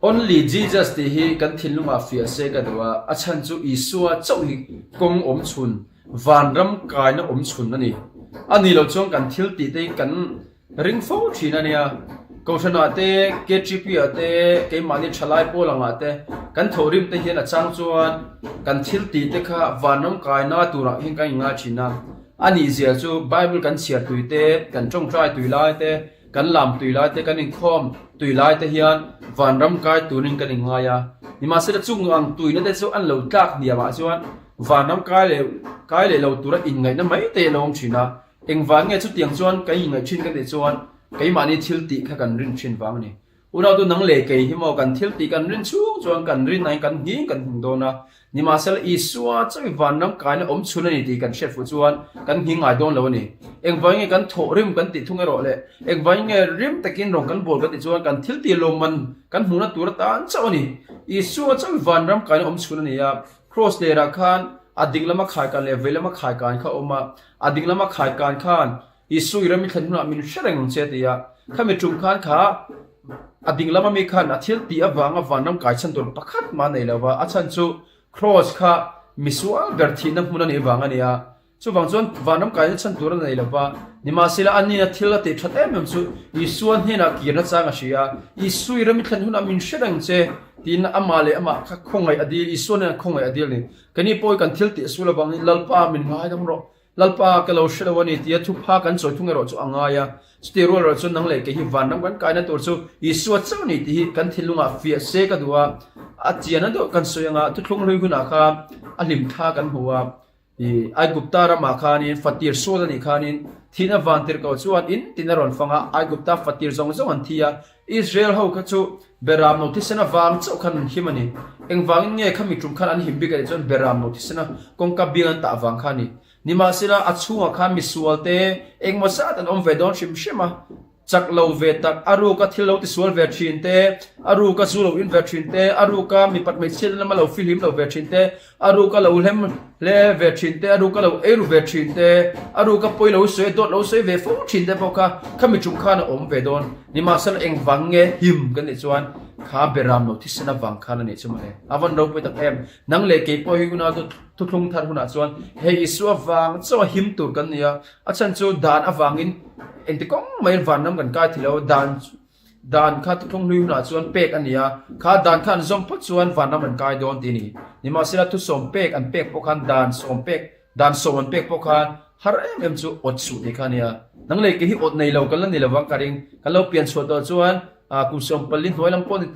Only Jesus tih hi kan thinlungah fiah se ka duh a, a chhan chu Isua chauh hi kawng awm chhun, vanram kaina awm chhun a ni. A nih loh chuan kan thil tih te hi kan ring fo thin a nia. Kohhranah te, KTP ah te, keimahni thalai pawl angah te kan thawhrim te hian a chang chuan kan thil tih te kha vanram kaina turah hian kan inngai thin a. A nih zia chu Bible kan chhiar tui te, kan tawngtai tui lai te, Kan lam tui lai te, kan inkhawm tui lai te hian vanram kai turin kan inngai a. Nimahsela chung ang tuina te chu an lo tlak hniam ah chuan vanram kai leh kai leh lo tura inngaihna mai te a lo awm thin a. Engvang nge chutiang chuan kan inngaih thin ka tih chuan keimahni thil tih kha kan rin thin vang a ni. Unautu nang leh kei hi maw kan thil tih kan rin chhung chuan kan rin aiin kan nghing kan hmu dawn a. Nimahsela, Isua chawi vanram kaina awm chhun a ni tih kan hriat fuh chuan kan nghing ngai dawn lo a ni. Engvangin nge kan thawh rim kan tih thung erawh le? Engvangin nge rim takin rawn kan bawl kan tih chuan kan thil tih lawmman kan hmuhna tur atan chauh a ni. Isua chawi vanram kaina awm chhun a ni a, Kraws lerah khan a ding lama khaikan leh vei lama khaikan kha a awm a, a ding lama khaikan khan Isu i ram i thlen hunah min hre reng ang che a ti a, khami tum khan kha a ding lama mi khan a thil tih avanga vanram kai chhan tur pakhat mah a nei lo va, a chhan chu Kraws kha misual ber thihna hmun a nih vang a ni a, chuvang chuan vanram kaina chhan tur a nei lo va, nimahsela a nina thil a tih that em em chu Isua hnenah kirna chang a hria a, Isu i ram i thlen hunah min hre reng che tiin amah leh amah kha khawngaih a dil, Isua hnenah khawngaih a dil a ni. Keini pawh kan thil tih sual avangin Lalpa min ngaidam rawh. Lalpa ka lo hre lo a ni tia thupha kan chawi thung erawh chu a ngai a. Chutih rual erawh chuan nang leh kei hi vanram kan kaina tur chu Isua chauh a ni tih hi kan thinlungah fiah se ka duh a. A chian a deuh kan sawi anga thuthlung hlui hunah khan a hlim thla kan hmu a. I Aigupta ramah khanin fatir sual a nih khanin thihna van tirhkoh chuan in tin a rawn fang a, Aigupta fatir zawng zawng an thi a. Israel ho kha chu Beram no thisen avang chauh khan an him a ni. Engvangin nge khami tum khan an him bik a nih chuan Beram no thisena kawngka biang an tah vang kha a ni. Nimahsela a chhungah khan misual te engmaw zat an awm ve dawn hrim hrim a, chak lo ve tak, a ruka thil lo tisual ve thin te, a ruka zu lo in ve thin te, a ruka mipat hmeichhiatna lama lo fihlim lo ve thin te, A ruk a lo hlem hle ve thin te, a ruk a lo ei ru ve thin te, a ruk a pawi lo sawi a dawt lo sawi ve fo thin te pawh kha khami tum khan a awm ve dawn. Nimahsela engvang nge him kan nih chuan kha beram lo thisen avang khan a nih chu mawle. A vawn ropui tak em. Nang leh kei pawh hi unau chu thuthlung thar hunah chuan hei Isua vang chauh a him tur kan ni a, a chhan chu dan avangin engti kawng maiin vanram kan kai thei lo, dan Dan kha thuthlung hlui hunah chuan pek a ni a, kha dan kha an zawm phawt chuan vanram an kai dawn tih a ni. Nimahsela thusawm pek an pek pawh khan dan sawm pek, dan sawm an pek pawh khan har em em chu awt suh tih kha a ni a. Nang leh kei hi awt nei lo kan la ni lo vang ka ring, kan lo pian chhuah tawh chuan kum 14 hnuai lam pawh ni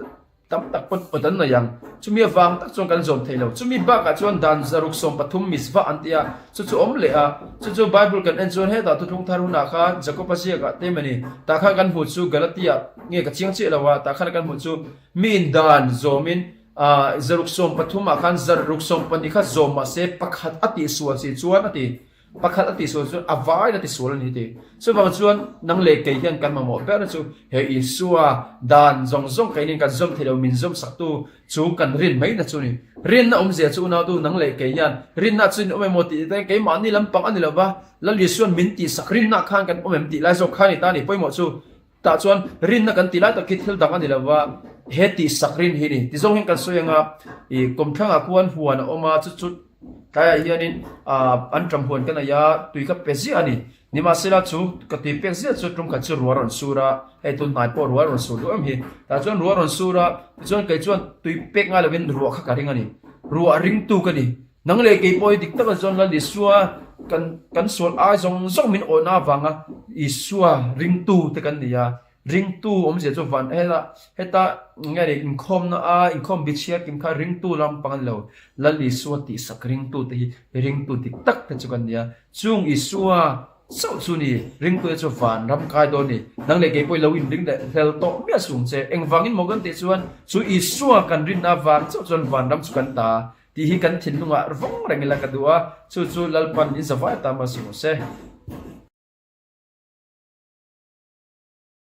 tam tak pawn awt an nei ang. Chumi avang tak chuan kan zawm thei lo. Chumi bakah chuan dan 613 mitzvah an ti a, chu chu awm leh a. Chu chu Bible kan en chuan hetah thuthlung thar hunah khan Jakob-a ziakah te mani tah khan kan hmuh chu Galatia nge ka chiang chiah lo a, tah khan kan hmuh chu miin dan zawmin 613 ah khan 612 kha zawm mahse pakhat a tihsual si chuan a ti. Pakhat a tihsual chuan a vain a tisual a ni ti. Chuvang chuan nang leh kei hian kan mamawh berna chu he Isua dan zawng zawng keinin kan zawm thei lo min zawm saktu chu kan rin mai na chu a ni. Rinna awmzia chu unautu nang leh kei hian rinna chu in awm emaw tih te keimahni lampang a ni lo va, Lal Isua'n min tihsak rinna khan kan awm em tih lai zawk kha a ni ta a ni. Pawimawh chu tah chuan rinna kan tih lai tak khi thil dang a ni lo va, he tihsak rin hi a ni. Tizawng hian kan sawi anga i kawmthlangah khuan huan a awm a, chu chu Tlaiah hianin an ṭam huan ka nei a, tui ka pe ziah a ni. Nimahsela chu ka tui pek ziah chu tum khat chu ruah rawn sur a, hei tun hnai pawh ruah rawn sur duh em hi. Tah chuan ruah rawn sur a, tichuan kei chuan tui pek ngai lovin ruah kha ka ring a ni. Ruah ringtu ka ni. Nang leh kei pawh hi dik taka chuan Lal Isua kan kan sual ai zawng zawng min awhna avanga Isua ringtu te kan ni a. Ringtu awmzia chu van heta heta nge ni inkhawmna a inkhawm bi chhiar kim kha ringtu lampang a ni lo. Lal Isua tihsak ringtu te hi ringtu dik tak te chu kan ni a. Chung Isua chauh chu ni ringtu te chu van ram kai dawn ni. Nang leh kei pawh i lo inring leh hlel tawh miah sung che. Engvangin maw kan tih chuan chu Isua kan rinna vang chauh chuan van ram chu kan ta tih hi kan thinlungah vawng reng ila ka duh a. Chu chu Lalpan in zavai atan malsawm se.